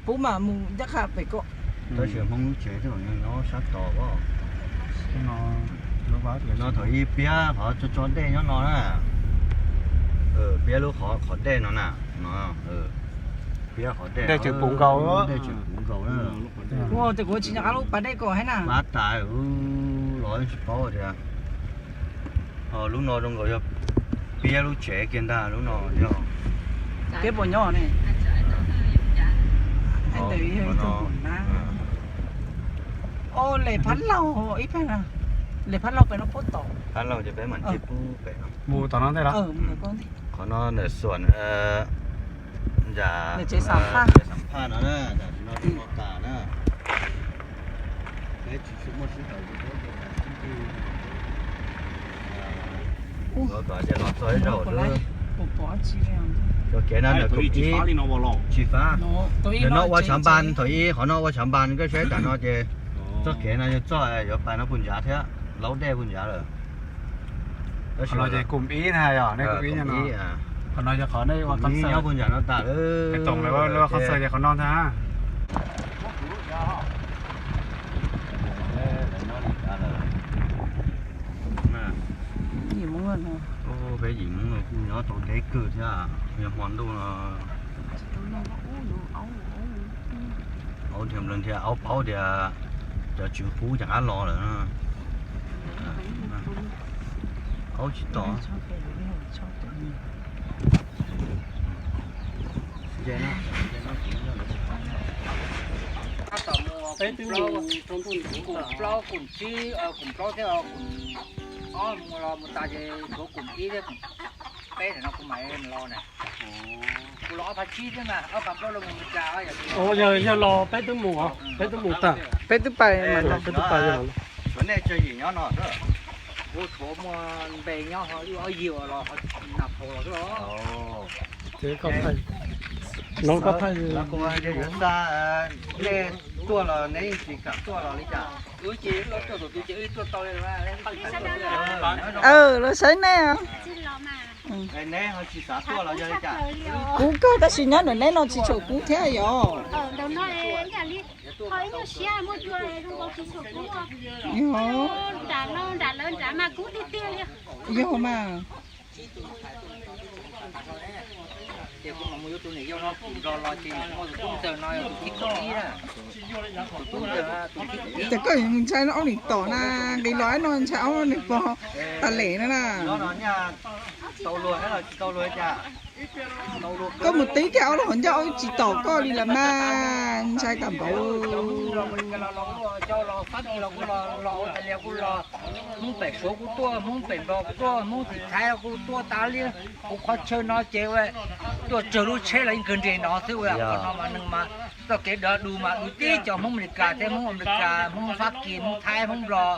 Pub mas mus ncaj qha pem ko. Tab sis Hmoob lub tsev twb nyob sab tod os. No thaum ub piab qhov tso tso dej nyob no na. Piab lub qhov qhov dej no na. Piab qhov dej, dej tseem puv nkaus, dej tseem puv nkaus na. Ua ces kuv tsis nco qab lub pas dej ko thiab na. Pab tas los tsis paub tias. Ho lub no zoo nkaus yog piab lub tsev kiag ntag lub no yog. Peb puas nyob ne? Ntawd yog ib tug pum na. O, les phab laug ib pab na. Les phab laug pem no pub tom. Phab laug ces peb mam ntsib pub pem no. Mus tom no ntej los? Qhov no ntawm xuam, nram tsev xam phaj no na, tam sim no lub no tas na. Peb tsis tshua muaj sij hawm, los tod ces los txog ib zaug xwb. Cov kev no ntawm kum ib tsis fab. Ntawm no ua tshav npas, thaum ub qhov no ua tshav npas, koj saib tam no ces txoj kev no yuav txog, yuav pais no puag nrad thiab, laub dej puag nrad lawm. Qhov no ces kum ib na yog, nej kum ib no. Qhov no yog qhov nej ua concert nyob puag nrad no tas lawm. Toom lawv ua concert ces qhov no ntag. Peb yim Hmoob kuj nyob tau deb kawg thiab, yog hmo ntuj no. Aub dhia nplawg dhia, aub paub tias cov tswv qub rov qab los lawm. Aub tsis tom. Peb twb mus kum plaub kum tsib, kum plaub thiab kum ob mus los mus tas ces tshuav kum ib thiab kum peb no kuv mam los na. Kuv los ob phav tsib thiab mas ob phav plaub los mus Meskas. Yog los peb twb mus, peb twb mus tag. Peb twb pais, peb twb pais. Tshuav nej tsawg yim nyob no? Kuv tshuav muaj npe nyob ho ib ob yig los ho nag phaus los xwb os. Ces koj thaij, no koj thaij. Yuav xa nej tuaj los neb yeej tsis kam tuaj los li cas? Los saib nej. Neb ho tsis xav tuaj los yog li cas? Kuv kawg tab sis nyob ntawm neb no tsis tshua kub thiab yog. Yog mas. Ces koj mus ntshai no ob nim tom na, nqis los no ntshai ob nim pog tas lem no na. Koj mus tib kiag ob lub hauv ncauj tsis tom koj li lawm mas, ntshai tas npaum. Hmoob pem Suav kuj tuaj, Hmoob pem Nplog kuj tuaj, Hmoob tim Thaib kuj tuaj tas li. Kuv qhov chaw no ces tuaj tsawg lub tsheb los yeej kawg nres no xwb. Qhov no mas neeg mas txoj kev dov du mas du tib cov Hmoob Amelikas thiab Hmoob Amelikas, Hmoob Fab Kis, Hmoob Thaib, Hmoob Nplog,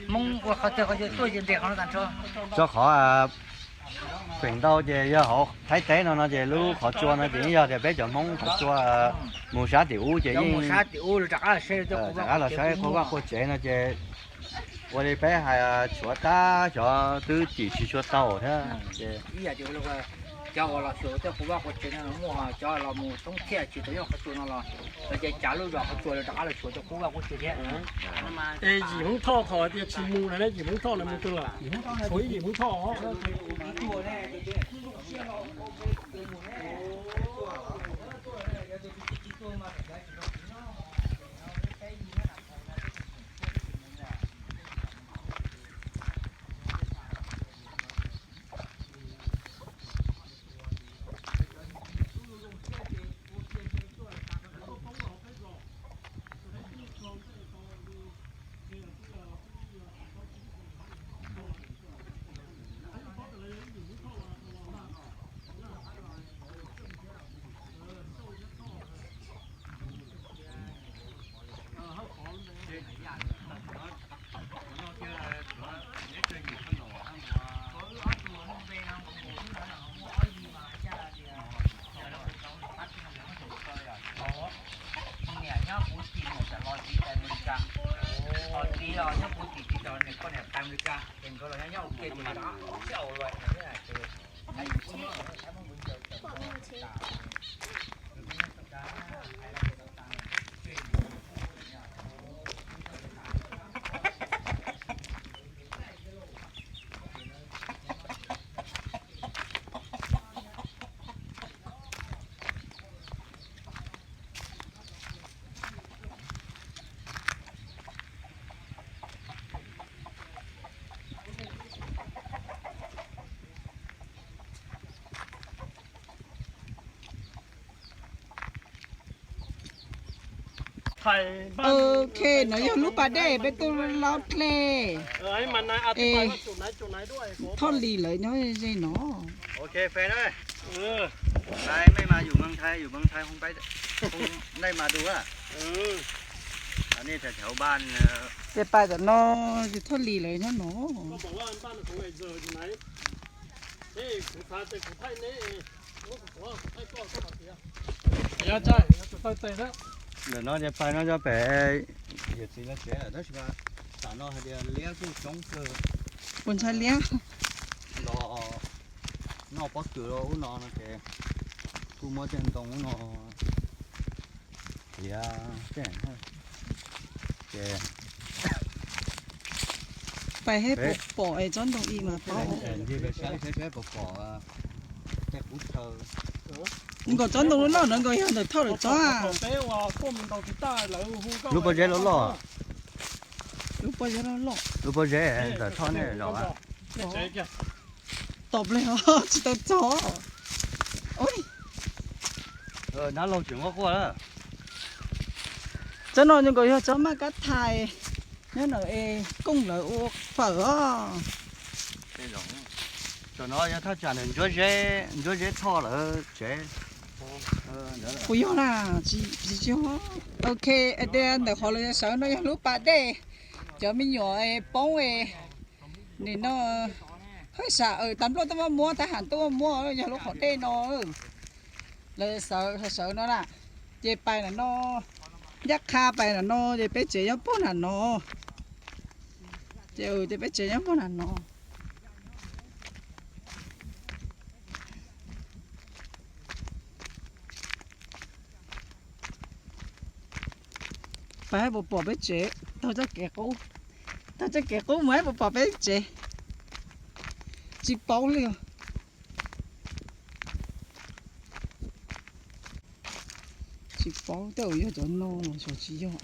Hmoob ua qhov twg qhov chaw tuaj ces nres qhov no tag nrho. Tso qhov feem ntau ces yog hauv Thaib teb no no ces lub qhov tsua no ces yeej yog tias peb cov Hmoob qhov tsua mus sab tim ub ces yeej rov qab los saib quas vaj quas tsev no ces ua li peb hais tshuav tab xyov twb cim tsis tshua tau thiab ces cov uas los xyuas tej quas vaj quas tsev no muaj cov los mus thoob thiaj tsis tau nyob qhov tsua no los lawv ces cav lub zos qhov tsua rov qab los xyuas tej quas vaj quas tsev thiab. Es yim Hmoob Thoj thaum tias tsis mus na, yim Hmoob Thoj na mus twg lawm? Tshuav ib yim Hmoob Thoj. Niam nyob kuv txiv mus tam los txiv pais Amelikas. Ho txiv os nyob kuv txiv txiv tos niam poj niam pais Amelikas ces nkawd los nyob nyob ua ke ces sib au luaj ces. Ok, no yog lub pas dej peb tuaj laub dlej. Thoj Lis lawv nyob ze no. Ces pais tam no, yog Thoj Lis lawv nyob no. Ntawm no ces pais no cov pem yawm txiv lawv tsev lawm tab sis mas tam no hais tias liab kuj coob kawg. Ua ntshai liab. Los noj pob kws rau ub no no ces kuj muab tej ntoo ub no tiav tej ces pais hej pom pom es tsob ntoo ib mas paub. Nws nkaus tsob ntoo loj loj no nkaus yog ntawm Thoj lawv tsob. Lub pob zeb loj loj. Lub pob zeb loj loj. Lub pob zeb ntawm Thoj nej zos. Tom ple os tsis tau txog. Nab laug tseem quaj quaj. Tsob no nkaus yog tsob maj kab thais nyob ntawm es kooj lawv ua fawm os. Tam no yog thaj tsam ntawm Ntsuab Zeb, Ntsuab Zeb Thoj lawv tsev. Puas yog na? Tsis yog. Ok, tias ntawm qhov lawv sawv no yog lub pas dej, cov me nyuam poob nim no haj sam tas nplooj tuaj muab muab, tab ham tuaj muab muab yog lub qhov dej no. Lawv sawv sawv no na, ces pais nram no, ncaj qha pais nram no ces peb tsev nyob puag nram no. Ces ces peb tsev nyob puag nram no. Pais haj puas pom peb tsev, taug txoj kev qub, taug txoj kev qub mus haj puas pom peb tsev. Tsis paub li os. Tsis paub tej zaum yog cov no los xyov tsis yog.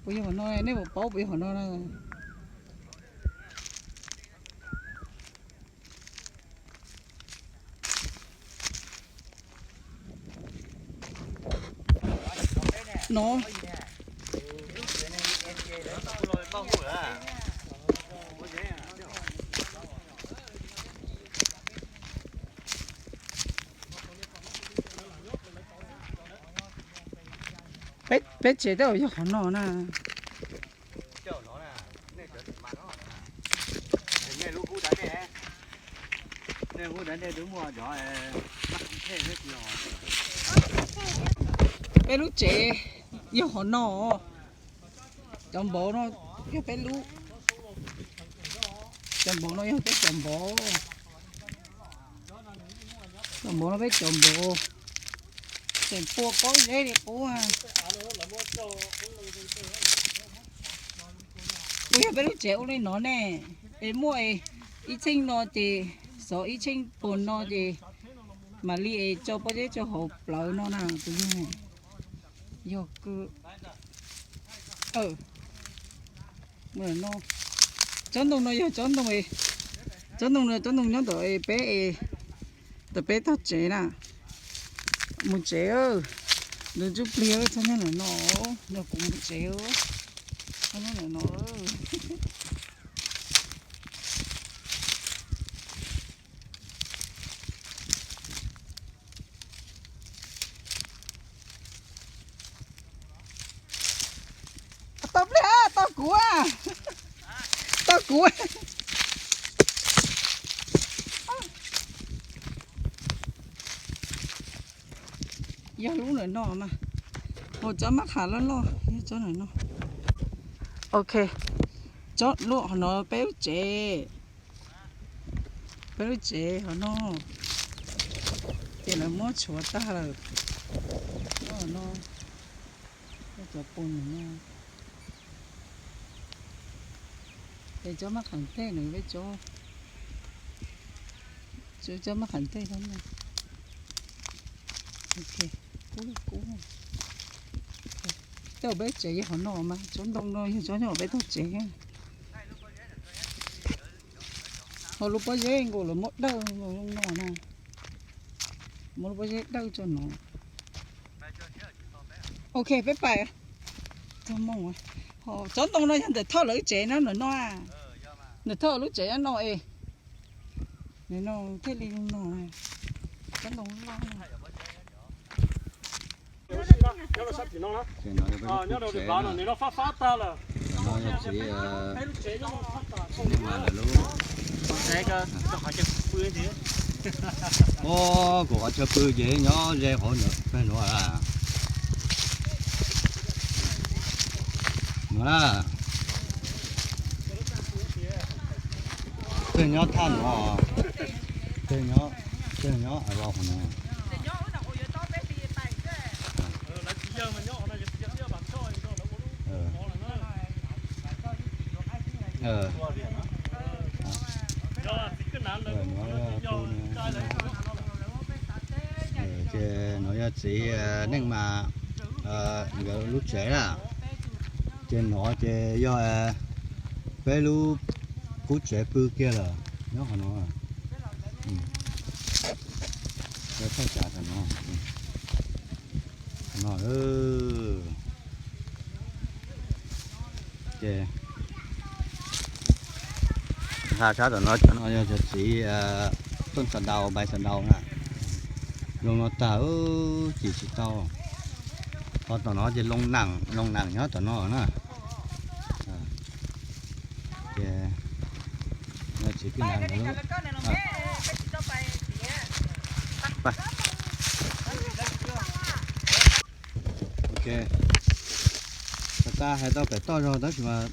Puas yog qhov no, nej puas paub puas yog qhov no na? No. Peb tsev tej zaum yog qhov no na. Peb lub tsev yog qhov no. Cov npaum no yog peb lub, cov npaum no yog peb cov npaum. Cov npaum no peb cov npaum. Tseem pua pob zeb li qub. Kuj yog peb lub tsev ua li no ne, es muaj ib txheej no ces xov ib txheej puag no ces mam li es tso pob zeb rau hauv plawv no na kuv yog ne. Yog kawg. Tsob ntoo no yog tsob ntoo, tsob ntoo no tsob ntoo nyob ntawm peb, ntawm peb tog tsev na. Mus tsev, ntxuav ntsuj plig txhob nyob ntawm no, nrog kuv mus tsev, txhob nyob ntawm no. Tau pliag, tau kuv, tau kuv. Yog lub ntawm no mas, hos tsob maj qham loj loj yog tsob ntawm no. Ok, tsob lub hauv no peb lub tsev, peb lub tsev hauv no, ces lawv muab tshuav tag lawm. Lub hauv no, cov pus ntawm no. Ces tsob maj qham ntej no peb tsob, tsob maj qham ntej no. Ok, kub li kub. Tej zaum peb tsev yog qhov no mas tsob ntoo no yog tsob nyob peb tog tsev. Lub pob zeb nkaus los muab dawj no na. Muab lub pob zeb dawj tso no. Ok, peb pais. Tsob ntoo no yog ntawm Thoj lawv tsev no, ntawm no. Ntawm Thoj lub tsev no es, no thiaj li no. Tsob ntoo loj. Ces no yog peb lub tsev na. No yog txiv, txiv neej mas lawv lub. Ub, kuv qhov chaw pw ces nyob ze hauv ntawm peg nuav a. Nuav na. Peg nyob thaj nuav, peg nyob, peg nyob a, ces no yog txiv neej mas nkawd lub tsev na. Ces no ces yog peb lub qub tsev pw kiag lawm, nyob qhov no. Thaj tsam no, no ces nqa sab tom no, cov no yog cov txiv tooj sa daus, npai sa daus na. Zoo no tag, cim tsis tau. Ho tom no ces loo nam, loo nam nyob tom no na. Ces txiv kwj nam nkawd lub. Ok, tag tag hais tau pem toj zog tab sis mas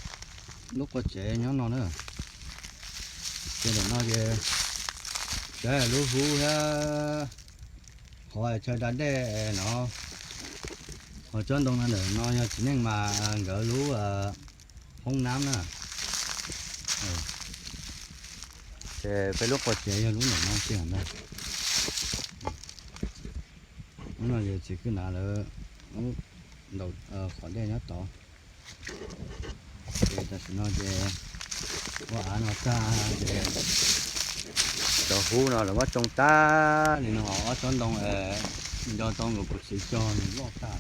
lub qua tsev nyob no na. Ces ntawm no ces saib lub hub thiab qhov chaw da dej no, qhov tsob ntoo no ntawm no yog txiv neej mas nkawd lub hoob nab na. Ces peb lub qua tsev yog lub ntawm no tiag ntag. Lub no ces txiv kwj nam lawv ntaus qhov dej nyob tod. Ces tam sim no ces ua av no tag ces cov hub no lawv muab tsoo tag li no, ob tsob ntoo nco tau nkaus kuv txiv cog nws loj tag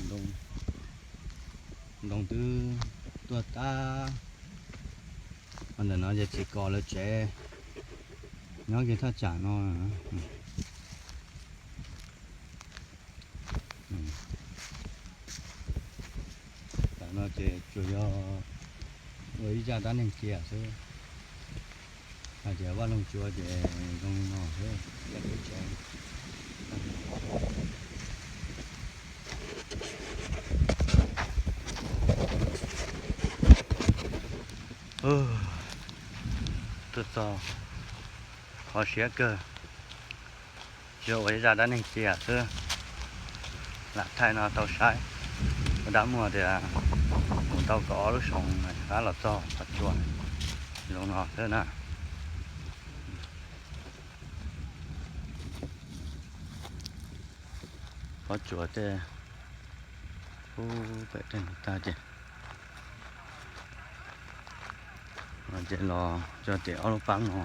lawm. Ntoo twb tuag tag. Ntawm no ces txiv kos lawv tsev nyob kiag thaj tsam no. Tam no ces tsuas yog ua ib zaj dab neeg cia xwb. Hais tias Vaj Loog Tsua ces zoo li no xwb, zaj teb chaws. Tuaj txog qhov siab kawg, yog ua ib zaj dab neeg cia xwb. Lam thaij no tau saib, ua dab muag tias mus tau kaum ob lub xyoo rov qab los txog qhov tsua zoo no xwb na. Qhov tsua tej ub pem tej no tag ces, ces los tso tim ob lub paab no.